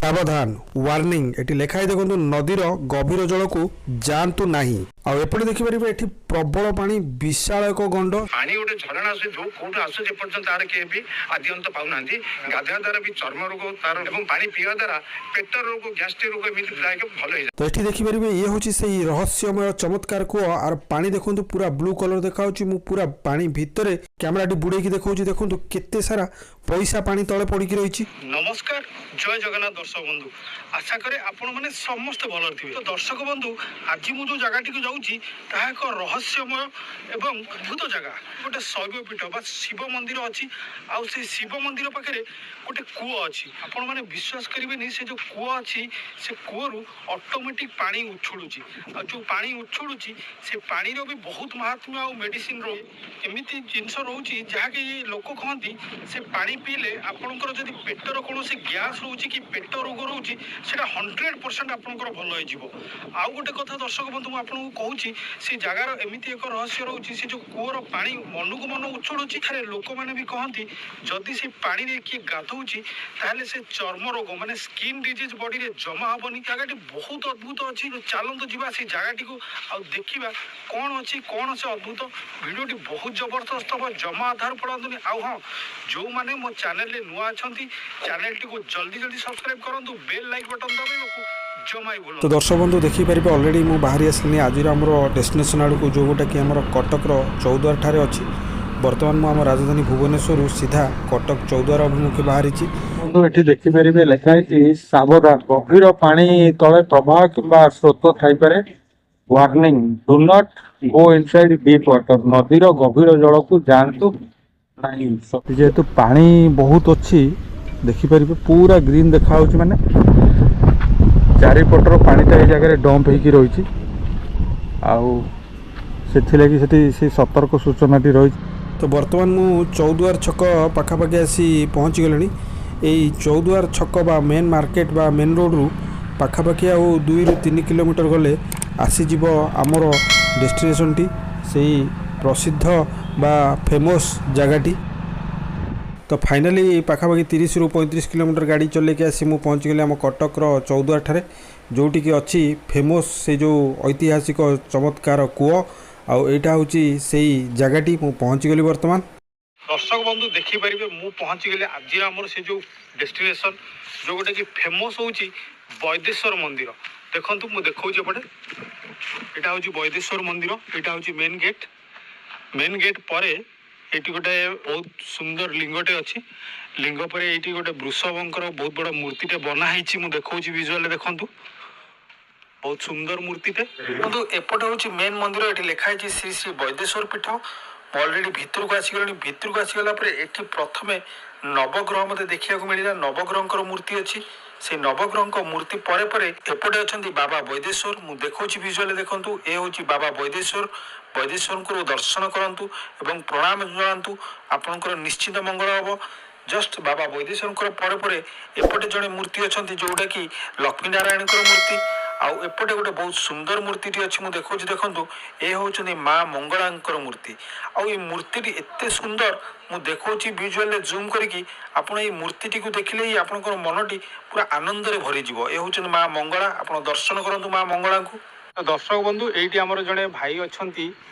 ସାବଧାନ, ୱାର୍ଣ୍ଣିଂ ଏଠି ଲେଖା ହେଇ ଦେଖନ୍ତୁ, ନଦୀର ଗଭୀର ଜଳକୁ ଯାଆନ୍ତୁ ନାହିଁ। ଆଉ ଏପଟେ ଦେଖିପାରିବେ, ଏଠି ପ୍ରବଳ ପାଣି, ବିଶାଳ ଏକ ଗଣ୍ଡ। ପାଣି ଗୋଟେ ଝରଣା ଆସୁଛି, ଯୋଉ କୋଉଠୁ ଆସୁଛି ଏପର୍ଯ୍ୟନ୍ତ ତାର କେହି ବି ଆଦି ଅନ୍ତ ପାଉନାହାନ୍ତି। ଗାଧୋଇବା ଦ୍ୱାରା ବି ଚର୍ମ ରୋଗ ତାର ଏବଂ ପାଣି ପିଇବା ଦ୍ୱାରା ପେଟ ରୋଗ, ଗ୍ୟାଷ୍ଟ୍ରିକ୍ ରୋଗ ଏମିତି ପ୍ରାୟ ଭଲ ହେଇଯାଏ। ତ ଏଠି ଦେଖିପାରିବେ, ଇଏ ହେଉଛି ସେଇ ରହସ୍ୟମୟ ଚମତ୍କାର କୂଅ। ଆର ପାଣି ଦେଖନ୍ତୁ, ପୁରା ବ୍ଲୁ କଲର ଦେଖାଯାଉଛି। ମୁଁ ପୁରା ପାଣି ଭିତରେ କ୍ୟାମେରାଟି ବୁଡ଼େଇକି ଦେଖାଉଛି। ଦେଖନ୍ତୁ, କେତେ ସାରା ପଇସା ପାଣି ତଳେ ପଡ଼ିକି ରହିଛି। ନମସ୍କାର, ଜୟ ଜଗନ୍ନାଥ ଦର୍ଶକ ବନ୍ଧୁ। ଆଶା କରେ ଆପଣମାନେ ସମସ୍ତେ ଭଲରେ ଥିବେ। ତ ଦର୍ଶକ ବନ୍ଧୁ, ଆଜି ମୁଁ ଯେଉଁ ଜାଗାଟିକୁ ଯାଉଛି ତାହା ଏକ ରହସ୍ୟମୟ ଏବଂ ଅଦ୍ଭୁତ ଜାଗା। ଗୋଟେ ଶୈବ ପୀଠ ବା ଶିବ ମନ୍ଦିର ଅଛି ଆଉ ସେଇ ଶିବ ମନ୍ଦିର ପାଖରେ ଗୋଟେ କୂଅ ଅଛି। ଆପଣମାନେ ବିଶ୍ୱାସ କରିବେନି, ସେ ଯେଉଁ କୂଅ ଅଛି ସେ କୂଅରୁ ଅଟୋମେଟିକ୍ ପାଣି ଉଛୁଳୁଛି। ଆଉ ଯେଉଁ ପାଣି ଉଛୁଳୁଛି ସେ ପାଣିର ବି ବହୁତ ମାହାତ୍ମ୍ୟ ଆଉ ମେଡ଼ିସିନର ଏମିତି ଜିନିଷ ରହୁଛି, ଯାହାକି ଲୋକ କହନ୍ତି ସେ ପାଣି ପିଇଲେ ଆପଣଙ୍କର ଯଦି ପେଟର କୌଣସି ଗ୍ୟାସ୍ ରହୁଛି କି ପେଟ ରୋଗ ରହୁଛି, ସେଇଟା 100% ଆପଣଙ୍କର ଭଲ ହେଇଯିବ। ଆଉ ଗୋଟେ କଥା ଦର୍ଶକ ବନ୍ଧୁ, ମୁଁ ଆପଣଙ୍କୁ କହୁଛି, ସେ ଜାଗାର ଏମିତି ଏକ ରହସ୍ୟ ରହୁଛି, ସେ ଯେଉଁ କୂଅର ପାଣି ମନକୁ ମନ ଉଛୁଳୁଛି। ଏଠାରେ ଲୋକମାନେ ବି କହନ୍ତି, ଯଦି ସେ ପାଣିରେ କିଏ ଗାଧଉଛି ତାହେଲେ ସେ ଚର୍ମ ରୋଗ ମାନେ ସ୍କିନ୍ ଡିଜିଜ୍ ବଡିରେ ଜମା ହବନି। ଜାଗାଟି ବହୁତ ଅଦ୍ଭୁତ ଅଛି। ଚାଲନ୍ତୁ ଯିବା ସେ ଜାଗାଟିକୁ ଆଉ ଦେଖିବା କ'ଣ ଅଛି, କ'ଣ ସେ ଅଦ୍ଭୁତ। ଭିଡ଼ିଓଟି ବହୁତ ଜବରଦସ୍ତ ହବ, ଜମା ଅଧାରୁ ପଳାନ୍ତୁନି। ଆଉ ହଁ, ଯେଉଁମାନେ ମୋ ଚ୍ୟାନେଲରେ ନୂଆ ଅଛନ୍ତି, ଚ୍ୟାନେଲଟିକୁ ଜଲ୍ଦି ଜଲ୍ଦି ସବସ୍କ୍ରାଇବ୍ କରନ୍ତୁ। ବେଲ୍ ଲାଇକ୍ ବଟନ୍ ଦବାଇବାକୁ ଜମା ବି ତ ଭୁଲନ୍ତୁ ଦର୍ଶକ ବନ୍ଧୁ, ଦେଖିପାରିବେ, ଅଲରେଡ଼ି ମୁଁ ବାହାରି ଆସିଲିଣି ଆଜିର ଆମର ଡେଷ୍ଟିନେସନ୍ ଆଡ଼କୁ, ଯେଉଁଟାକି ଆମର କଟକର ଚୌଦ୍ୱାର ଠାରେ ଅଛି। ବର୍ତ୍ତମାନ ମୁଁ ଆମ ରାଜଧାନୀ ଭୁବନେଶ୍ୱରରୁ ସିଧା କଟକ ଚୌଦ୍ୱାର ଅଭିମୁଖେ ବାହାରିଛି। ବନ୍ଧୁ, ଏଠି ଦେଖିପାରିବେ ଲେଖା ହେଇଛି, ସାବଧାନ, ଗଭୀର ପାଣି ତଳେ ପ୍ରବାହ କିମ୍ବା ସ୍ରୋତ ଥାଇପାରେ। Warning, do not go inside deep water. ନଦୀର ଗଭୀର ଜଳକୁ ଯାଆନ୍ତୁ ନାହିଁ। ଯେହେତୁ ପାଣି ବହୁତ ଅଛି, ଦେଖିପାରିବେ ପୁରା ଗ୍ରୀନ୍ ଦେଖାଯାଉଛି, ମାନେ ଚାରିପଟର ପାଣିଟା ଏଇ ଜାଗାରେ ଡମ୍ପ ହେଇକି ରହିଛି। ଆଉ ସେଥିଲାଗି ସେଠି ସେଇ ସତର୍କ ସୂଚନାଟି ରହିଛି। ତ ବର୍ତ୍ତମାନ ମୁଁ ଚୌଦ୍ୱାର ଛକ ପାଖାପାଖି ଆସି ପହଞ୍ଚିଗଲିଣି। ଏଇ ଚୌଦ୍ୱାର ଛକ ବା ମେନ୍ ମାର୍କେଟ ବା ମେନ୍ ରୋଡ଼ରୁ ପାଖାପାଖି ଆଉ 2ରୁ 3 କିଲୋମିଟର ଗଲେ ଆସିଯିବ ଆମର ଡେଷ୍ଟିନେସନଟି, ସେଇ ପ୍ରସିଦ୍ଧ ବା ଫେମସ୍ ଜାଗାଟି। ତ ଫାଇନାଲି ପାଖାପାଖି 30ରୁ 35 କିଲୋମିଟର ଗାଡ଼ି ଚଲେଇକି ଆସି ମୁଁ ପହଞ୍ଚିଗଲି ଆମ କଟକର ଚୌଦ୍ୱାର ଠାରେ, ଯେଉଁଠିକି ଅଛି ଫେମସ୍ ସେ ଯେଉଁ ଐତିହାସିକ ଚମତ୍କାର କୂଅ। ଆଉ ଏଇଟା ହେଉଛି ସେଇ ଜାଗାଟି, ମୁଁ ପହଞ୍ଚିଗଲି ବର୍ତ୍ତମାନ। ଦର୍ଶକ ବନ୍ଧୁ, ଦେଖିପାରିବେ, ମୁଁ ପହଞ୍ଚିଗଲି ଆଜିର ଆମର ସେ ଯେଉଁ ଡେଷ୍ଟିନେସନ୍, ଯେଉଁଟା କି ଫେମସ୍ ହେଉଛି ବୈଦେଶ୍ୱର ମନ୍ଦିର। ଦେଖନ୍ତୁ, ମୁଁ ଦେଖାଉଛି ଏପଟେ, ଏଇଟା ହେଉଛି ବୈଦେଶ୍ୱର ମନ୍ଦିର। ଏଇଟା ହେଉଛି ମେନ୍ ଗେଟ୍। ମେନ୍ ଗେଟ୍ ପରେ ଏଇଠି ଗୋଟେ ବହୁତ ସୁନ୍ଦର ଲିଙ୍ଗଟେ ଅଛି। ଲିଙ୍ଗ ପରେ ଏଇଠି ଗୋଟେ ବୃଷଭଙ୍କର ବହୁତ ବଡ଼ ମୂର୍ତ୍ତିଟେ ବନା ହେଇଛି। ମୁଁ ଦେଖାଉଛି ଭିଜୁଆଲରେ, ଦେଖନ୍ତୁ, ବହୁତ ସୁନ୍ଦର ମୂର୍ତ୍ତିଟେ। କିନ୍ତୁ ଏପଟେ ହେଉଛି ମେନ୍ ମନ୍ଦିର। ଏଠି ଲେଖା ହେଇଛି ଶ୍ରୀ ଶ୍ରୀ ବୈଦେଶ୍ୱର ପୀଠ। ମୁଁ ଅଲରେଡ଼ି ଭିତରକୁ ଆସିଗଲିଣି। ଭିତରକୁ ଆସିଗଲା ପରେ ଏଠି ପ୍ରଥମେ ନବଗ୍ରହ ମୋତେ ଦେଖିବାକୁ ମିଳିଲା। ନବଗ୍ରହଙ୍କର ମୂର୍ତ୍ତି ଅଛି। ସେଇ ନବଗ୍ରହଙ୍କ ମୂର୍ତ୍ତି ପରେ ପରେ ଏପଟେ ଅଛନ୍ତି ବାବା ବୈଦେଶ୍ୱର। ମୁଁ ଦେଖାଉଛି ଭିଜୁଆଲି, ଦେଖନ୍ତୁ, ଏ ହେଉଛି ବାବା ବୈଦେଶ୍ୱର। ବୈଦେଶ୍ୱରଙ୍କୁ ଦର୍ଶନ କରନ୍ତୁ ଏବଂ ପ୍ରଣାମ ଜଣାନ୍ତୁ, ଆପଣଙ୍କର ନିଶ୍ଚିତ ମଙ୍ଗଳ ହେବ। ଜଷ୍ଟ ବାବା ବୈଦେଶ୍ୱରଙ୍କର ପରେ ପରେ ଏପଟେ ଜଣେ ମୂର୍ତ୍ତି ଅଛନ୍ତି, ଯୋଉଟାକି ଲକ୍ଷ୍ମୀ ନାରାୟଣଙ୍କର ମୂର୍ତ୍ତି। ଆଉ ଏପଟେ ଗୋଟେ ବହୁତ ସୁନ୍ଦର ମୂର୍ତ୍ତିଟି ଅଛି, ମୁଁ ଦେଖାଉଛି, ଦେଖନ୍ତୁ, ଏ ହେଉଛନ୍ତି ମା ମଙ୍ଗଳାଙ୍କର ମୂର୍ତ୍ତି। ଆଉ ଏଇ ମୂର୍ତ୍ତିଟି ଏତେ ସୁନ୍ଦର, ମୁଁ ଦେଖାଉଛି ଭିଜୁଆଲରେ ଜୁମ୍ କରିକି। ଆପଣ ଏଇ ମୂର୍ତ୍ତିଟିକୁ ଦେଖିଲେ ହିଁ ଆପଣଙ୍କର ମନଟି ପୁରା ଆନନ୍ଦରେ ଭରିଯିବ। ଏ ହେଉଛନ୍ତି ମା ମଙ୍ଗଳା। ଆପଣ ଦର୍ଶନ କରନ୍ତୁ ମା ମଙ୍ଗଳାଙ୍କୁ। ତ ଦର୍ଶକ ବନ୍ଧୁ, ଏଇଠି ଆମର ଜଣେ ଭାଇ ଅଛନ୍ତି,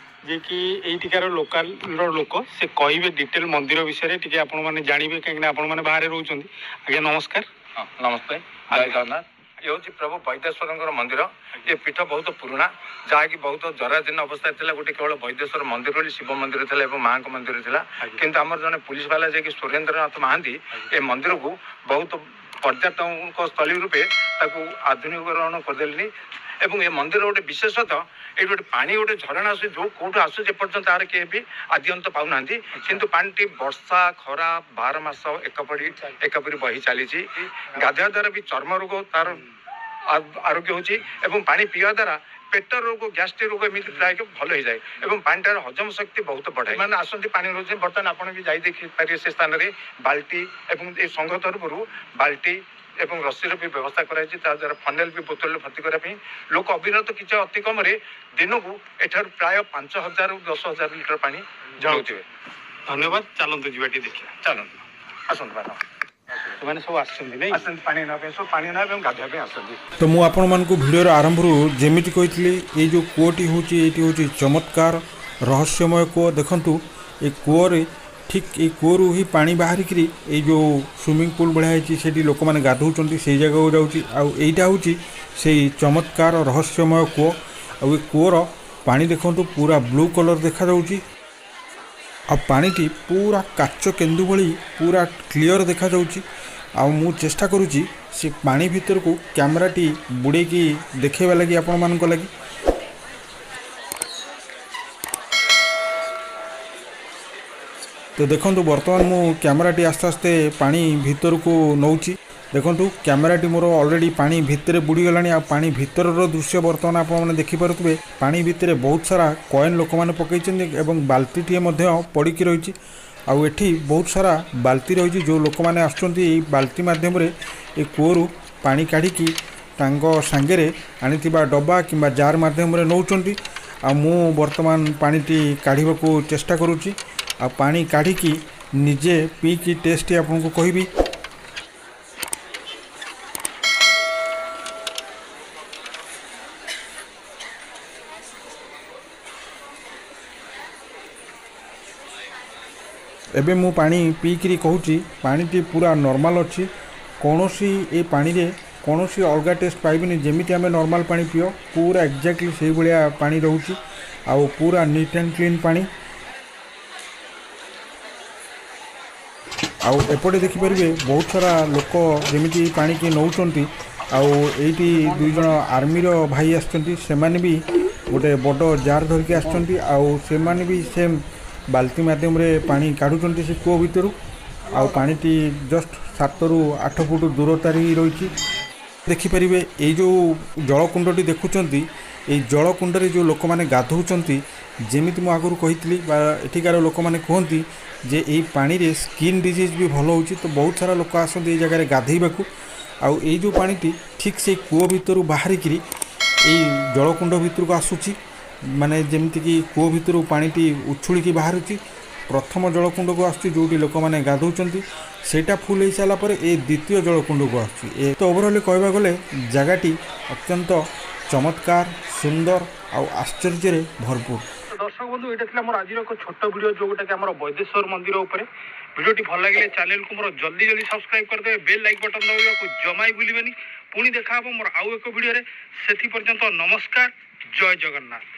ଯିଏକି ଏଇଠିକାର ଲୋକାଲର ଲୋକ। ସେ କହିବେ ଡିଟେଲ ମନ୍ଦିର ବିଷୟରେ ଟିକେ, ଆପଣମାନେ ଜାଣିବେ, କାହିଁକିନା ଆପଣମାନେ ବାହାରେ ରହୁଛନ୍ତି। ଆଜ୍ଞା, ନମସ୍କାର। ହଁ, ନମସ୍ତେ, ଜୟ ଜଗନ୍ନାଥ। ଇଏ ହେଉଛି ପ୍ରଭୁ ବୈଦେଶ୍ୱରଙ୍କର ମନ୍ଦିର। ଏ ପୀଠ ବହୁତ ପୁରୁଣା, ଯାହାକି ବହୁତ ଜରାଜୀର୍ଣ୍ଣ ଅବସ୍ଥାରେ ଥିଲା। ଗୋଟେ କେବଳ ବୈଦେଶ୍ୱର ମନ୍ଦିର ବୋଲି ଶିବ ମନ୍ଦିର ଥିଲା ଏବଂ ମାଙ୍କ ମନ୍ଦିର ଥିଲା। କିନ୍ତୁ ଆମର ଜଣେ ପୁଲିସ ବାଲା, ଯିଏକି ସୁରେନ୍ଦ୍ରନାଥ ମହାନ୍ତି, ଏ ମନ୍ଦିରକୁ ବହୁତ ପର୍ଯ୍ୟଟକ ସ୍ଥଳୀ ରୂପେ ତାକୁ ଆଧୁନିକରଣ କରିଦେଲେଣି। ଏବଂ ଏ ମନ୍ଦିର ଗୋଟେ ବିଶେଷତ୍ୱ, ଏଇଠି ଗୋଟେ ପାଣି ଗୋଟେ ଝରଣା ଆସୁଛି, ଯୋଉ କୋଉଠୁ ଆସୁଛି ଏପର୍ଯ୍ୟନ୍ତ ତାର କେହି ବି ଆଦି ଅନ୍ତ ପାଉନାହାନ୍ତି। କିନ୍ତୁ ପାଣିଟି ବର୍ଷା ଖରା 12 ମାସ ଏକପରି ଏକପରି ବହି ଚାଲିଛି। ଗାଧୋଇବା ଦ୍ୱାରା ବି ଚର୍ମ ରୋଗ ତାର ଆରୋଗ୍ୟ ହେଉଛି ଏବଂ ପାଣି ପିଇବା ଦ୍ୱାରା ପେଟ ରୋଗ, ଗ୍ୟାଷ୍ଟ୍ରିକ୍ ରୋଗ ଏମିତି ପ୍ରାୟ ଭଲ ହେଇଯାଏ ଏବଂ ପାଣିଟାର ହଜମ ଶକ୍ତି ବହୁତ ବଢ଼ାଏ। ମାନେ ଆସନ୍ତି, ପାଣି ରହୁଛି। ବର୍ତ୍ତମାନ ଆପଣ ବି ଯାଇ ଦେଖିପାରିବେ, ସେ ସ୍ଥାନରେ ବାଲ୍ଟି ଏବଂ ଏ ସଂଘ ତରଫରୁ ବାଲ୍ଟି ଏବଂ ରସିର ବି ବ୍ୟବସ୍ଥା କରାଯାଇଛି। ତା ଦ୍ୱାରା ଫନେଲ ବି ବୋତଲରେ ଭର୍ତ୍ତି କରିବା ପାଇଁ ଲୋକ ଅବିରତ କିଛି ଅତି କମରେ ଦିନକୁ ଏଠାରୁ ପ୍ରାୟ 5000ରୁ 10,000 ଲିଟର ପାଣି ଯାଉଥିବେ। ଧନ୍ୟବାଦ, ଚାଲନ୍ତୁ ଯିବା ଟିକେ ଦେଖିବା। ଚାଲନ୍ତୁ, ଆସନ୍ତୁ ମ୍ୟାଡ଼ାମ। ଏମାନେ ସବୁ ଆସିଛନ୍ତି ନାଇଁ? ଆସନ୍ତି ପାଣି ନେବା ପାଇଁ, ସବୁ ପାଣି ନେବା ପାଇଁ, ଗାଧୋଇବା ପାଇଁ ଆସନ୍ତି। ତ ମୁଁ ଆପଣମାନଙ୍କୁ ଭିଡ଼ିଓର ଆରମ୍ଭରୁ ଯେମିତି କହିଥିଲି, ଏଇ ଯେଉଁ କୂଅଟି ହେଉଛି, ଏଇଟି ହେଉଛି ଚମତ୍କାର ରହସ୍ୟମୟ କୂଅ। ଦେଖନ୍ତୁ, ଏ କୂଅରେ ଠିକ୍ ଏଇ କୂଅରୁ ହିଁ ପାଣି ବାହାରିକିରି ଏଇ ଯେଉଁ ସୁଇମିଂ ପୁଲ୍ ଭଳିଆ ହେଇଛି, ସେଠି ଲୋକମାନେ ଗାଧୋଉଛନ୍ତି, ସେଇ ଜାଗାକୁ ଯାଉଛି। ଆଉ ଏଇଟା ହେଉଛି ସେଇ ଚମତ୍କାର ରହସ୍ୟମୟ କୂଅ। ଆଉ ଏ କୂଅର ପାଣି ଦେଖନ୍ତୁ, ପୁରା ବ୍ଲୁ କଲର୍ ଦେଖାଯାଉଛି ଆଉ ପାଣିଟି ପୁରା କାଚ କେନ୍ଦୁ ଭଳି ପୁରା କ୍ଲିଅର୍ ଦେଖାଯାଉଛି। ଆଉ ମୁଁ ଚେଷ୍ଟା କରୁଛି ସେ ପାଣି ଭିତରକୁ କ୍ୟାମେରାଟି ବୁଡ଼େଇକି ଦେଖେଇବା ଲାଗି ଆପଣମାନଙ୍କ ଲାଗି। ତ ଦେଖନ୍ତୁ, ବର୍ତ୍ତମାନ ମୁଁ କ୍ୟାମେରାଟି ଆସ୍ତେ ଆସ୍ତେ ପାଣି ଭିତରକୁ ନେଉଛି। ଦେଖନ୍ତୁ, କ୍ୟାମେରାଟି ମୋର ଅଲରେଡ଼ି ପାଣି ଭିତରେ ବୁଡ଼ିଗଲାଣି ଆଉ ପାଣି ଭିତରର ଦୃଶ୍ୟ ବର୍ତ୍ତମାନ ଆପଣମାନେ ଦେଖିପାରୁଥିବେ। ପାଣି ଭିତରେ ବହୁତ ସାରା କଏନ୍ ଲୋକମାନେ ପକାଇଛନ୍ତି ଏବଂ ବାଲ୍ତିଟିଏ ମଧ୍ୟ ପଡ଼ିକି ରହିଛି। ଆଉ ଏଠି ବହୁତ ସାରା ବାଲ୍ତି ରହିଛି। ଯେଉଁ ଲୋକମାନେ ଆସୁଛନ୍ତି, ଏଇ ବାଲ୍ତି ମାଧ୍ୟମରେ ଏ କୂଅରୁ ପାଣି କାଢ଼ିକି ତାଙ୍କ ସାଙ୍ଗରେ ଆଣିଥିବା ଡବା କିମ୍ବା ଜାର୍ ମାଧ୍ୟମରେ ନେଉଛନ୍ତି। ଆଉ ମୁଁ ବର୍ତ୍ତମାନ ପାଣିଟି କାଢ଼ିବାକୁ ଚେଷ୍ଟା କରୁଛି ଆଉ ପାଣି କାଢ଼ିକି ନିଜେ ପିଇକି ଟେଷ୍ଟ ଆପଣଙ୍କୁ କହିବି। ଏବେ ମୁଁ ପାଣି ପିଇକିରି କହୁଛି, ପାଣିଟି ପୁରା ନର୍ମାଲ୍ ଅଛି। କୌଣସି ଏ ପାଣିରେ କୌଣସି ଅଲଗା ଟେଷ୍ଟ ପାଇବେନି। ଯେମିତି ଆମେ ନର୍ମାଲ୍ ପାଣି ପିଅ, ପୁରା ଏକ୍ଜାକ୍ଟଲି ସେଇଭଳିଆ ପାଣି ରହୁଛି ଆଉ ପୁରା ନିଟ୍ ଆଣ୍ଡ କ୍ଲିନ୍ ପାଣି। ଆଉ ଏପଟେ ଦେଖିପାରିବେ, ବହୁତ ସାରା ଲୋକ ଯେମିତି ପାଣିକି ନେଉଛନ୍ତି। ଆଉ ଏଇଠି ଦୁଇ ଜଣ ଆର୍ମିର ଭାଇ ଆସିଛନ୍ତି। ସେମାନେ ବି ଗୋଟେ ବଡ଼ ଜାର୍ ଧରିକି ଆସିଛନ୍ତି ଆଉ ସେମାନେ ବି ସେମ୍ ବାଲ୍ତି ମାଧ୍ୟମରେ ପାଣି କାଢ଼ୁଛନ୍ତି ସେ କୂଅ ଭିତରୁ। ଆଉ ପାଣିଟି ଜଷ୍ଟ 7ରୁ 8 ଫୁଟ ଦୂରତାରେ ହିଁ ରହିଛି। ଦେଖିପାରିବେ, ଏଇ ଯେଉଁ ଜଳକୁଣ୍ଡଟି ଦେଖୁଛନ୍ତି, ଏଇ ଜଳକୁଣ୍ଡରେ ଯେଉଁ ଲୋକମାନେ ଗାଧୋଉଛନ୍ତି, ଯେମିତି ମୁଁ ଆଗରୁ କହିଥିଲି ବା ଏଠିକାର ଲୋକମାନେ କୁହନ୍ତି ଯେ ଏଇ ପାଣିରେ ସ୍କିନ୍ ଡିଜିଜ୍ ବି ଭଲ ହେଉଛି। ତ ବହୁତ ସାରା ଲୋକ ଆସନ୍ତି ଏଇ ଜାଗାରେ ଗାଧେଇବାକୁ। ଆଉ ଏଇ ଯେଉଁ ପାଣିଟି ଠିକ୍ ସେଇ କୂଅ ଭିତରୁ ବାହାରିକିରି ଏଇ ଜଳକୁଣ୍ଡ ଭିତରକୁ ଆସୁଛି, ମାନେ ଯେମିତିକି କୂଅ ଭିତରୁ ପାଣିଟି ଉଛୁଳିକି ବାହାରୁଛି, ପ୍ରଥମ ଜଳକୁଣ୍ଡକୁ ଆସୁଛି ଯେଉଁଠି ଲୋକମାନେ ଗାଧୋଉଛନ୍ତି। ସେଇଟା ଫୁଲ୍ ହେଇସାରିଲା ପରେ ଏ ଦ୍ୱିତୀୟ ଜଳକୁଣ୍ଡକୁ ଆସୁଛି। ଏ ତ ଓଭରଅଲ୍ କହିବାକୁ ଗଲେ ଜାଗାଟି ଅତ୍ୟନ୍ତ ଚମତ୍କାର, ସୁନ୍ଦର ଆଉ ଆଶ୍ଚର୍ଯ୍ୟରେ ଭରପୁର। ତ ଦର୍ଶକ ବନ୍ଧୁ, ଏଇଟା ଥିଲା ମୋର ଆଜିର ଏକ ଛୋଟ ଭିଡ଼ିଓ, ଯୋଉଟାକି ଆମର ବୈଦେଶ୍ୱର ମନ୍ଦିର ଉପରେ। ଭିଡ଼ିଓଟି ଭଲ ଲାଗିଲେ ଚ୍ୟାନେଲକୁ ମୋର ଜଲ୍ଦି ଜଲ୍ଦି ସବସ୍କ୍ରାଇବ୍ କରିଦେବେ, ବେଲ୍ ଲାଇକ୍ ବଟନ୍ ଦବାଇବାକୁ ଜମା ବି ଭୁଲିବେନି। ପୁଣି ଦେଖା ହେବ ମୋର ଆଉ ଏକ ଭିଡ଼ିଓରେ। ସେଥି ପର୍ଯ୍ୟନ୍ତ ନମସ୍କାର, ଜୟ ଜଗନ୍ନାଥ।